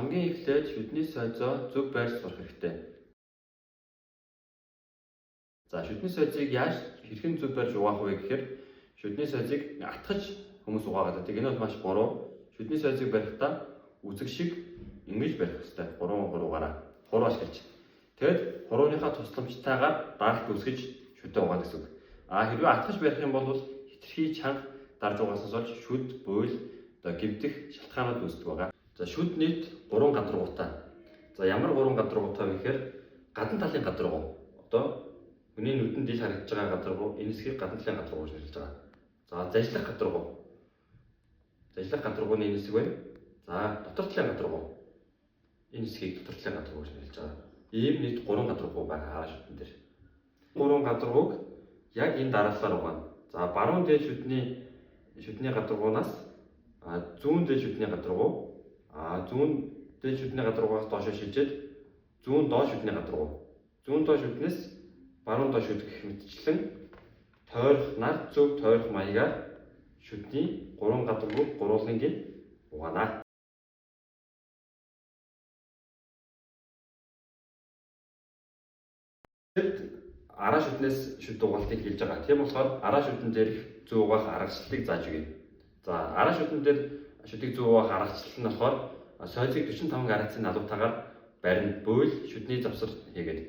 Хамгийн эхлээд шүдний сойзоо зөв барьж сурах хэрэгтэй. За, шүдний сойзыг яаж хэрхэн зөв барьж угаах вэ гэхээр шүдний сойзыг атгаж хүмүүс угаагаад байдаг. Энэ бол маш буруу. Шүдний сойзыг барихтаа үзэг шиг ингэж барих ёстой. 3 3-аараа хуруу ашиглаж. Тэгэд хурууныхаа тусламжтайгаар даралт үүсгэж шүдээ угаана гэсэн үг. А хэрвээ атгаж барих юм бол хэтэрхий чанга дарж угааснаас болж шүд буйл одоо гэмтэх шалтгаанууд үүсдэг байгаа. За, шүд нийт 3 гадаргуутай. За, ямар 3 гадаргуутай вэ гэхээр гадна талын гадаргуу. Одоо хүний нүдэнд ил харагдаж байгаа гадаргуу, энэ хэсгийг гадна талын гадаргуу гэж нэрлэж байгаа. За, зажлах гадаргуу. Зажлах гадаргууны энэ хэсэг байна. За, дотор талын гадаргуу. Энэ хэсгийг дотор талын гадаргуу гэж нэрлэж байгаа. Ийм нийт 3 гадаргуу байгаа араа шүдэн дээр. 3 гадаргууг яг энэ дараалалаар угаана. За, баруун дээд шүдний гадаргуунаас зүүн дээд шүдний гадаргуу, зүүн дээд шүдний гадаргуугаас доошоо шилжээд зүүн доод шүдний гадаргуу. Зүүн доод шүднээс баруун доод шүд гэх мэтчлэн тойрох нар зөв тойрох маягаар шүдний 3 гадаргууг гурвуулангийн угаана. Араа шүднээс шүд угаалтыг хэлж байгаа. Тийм болохоор араа шүдэн дээрх зөв угаах аргачлалыг зааж өгье. За, араа шүдэн дээр шүдийг зөв угаах аргачлал нь болохоор сойзыг 45 градусын налуутаагаар барина. Буйл шүдний завсар хийгээд.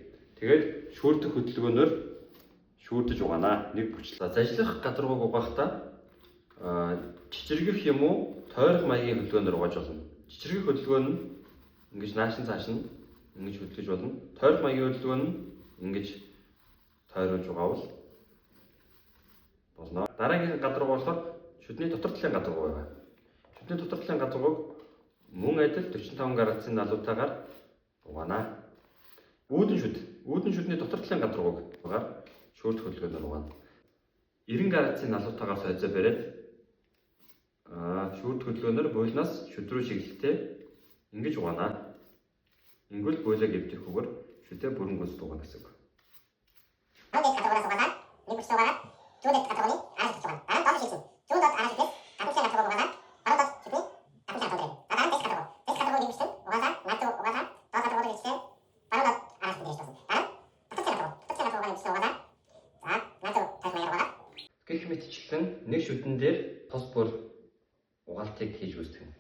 Тэгээд шүүрдэх хөдөлгөөнөөр шүүрдэж угаана. Нэг бүчлээ. За, зажлах гадаргууг угаахтаа чичиргэх юм уу тойрох маягийн хөдөлгөөнөөр угааж болно. Чичиргэх хөдөлгөөн нь ингэж наашин цааш нь ингэж хөдөлгөж болно. Тойрох маягийн хөдөлгөөн нь ингэж тойруулж угаавал болно. Дараагийн гадаргуу болохоор шүдний дотор талын гадаргуу байгаа. Шүдний дотор талын гадаргууг мөн адил 45 градусын налуутаагаар угаана. Үүдэн шүд. Үүдэн шүдний дотор талын гадаргууг шүүрдэх хөдөлгөөнөөр угаана. 90 градусын налуутаагаар сойзоо бариад шүүрдэх хөдөлгөөнөөр буйлнаас шүд рүү чиглэлтэй ингэж угаана. Ингүүл буйлаа гэмтэхгүйгээр шүдээ бүрэн гүйцэд угаана гэсэн үг. Баруун дээд гадаргуураас угаалаа нэг бүчлээ угаагаад зүүн дээд гадаргууны араас шүд угаана. Дараа нь доош шилжинэ. Зүүн доод араас шүднээс гадна талын гадаргууг угаалаа баруун доод шүдний гадна талын гадаргуу. Дараа нь дээд гадаргуу. Дээд гадаргууг нэг бүчлэн угаалаа над зөв угаалаа доод гадаргуу руу шилжлээ. Баруун доод араас шүд дээрж дуусна. Дараа нь дотор талын гадаргуу. Дотор талын гадаргуугаа нэг бүчлэн угаалаа. За, над зөв тойрох маягаар угаагаад Гэх мэтчлэн нэг шүдэн дээр тус бүр угаалтыг хийж үүсгэнэ.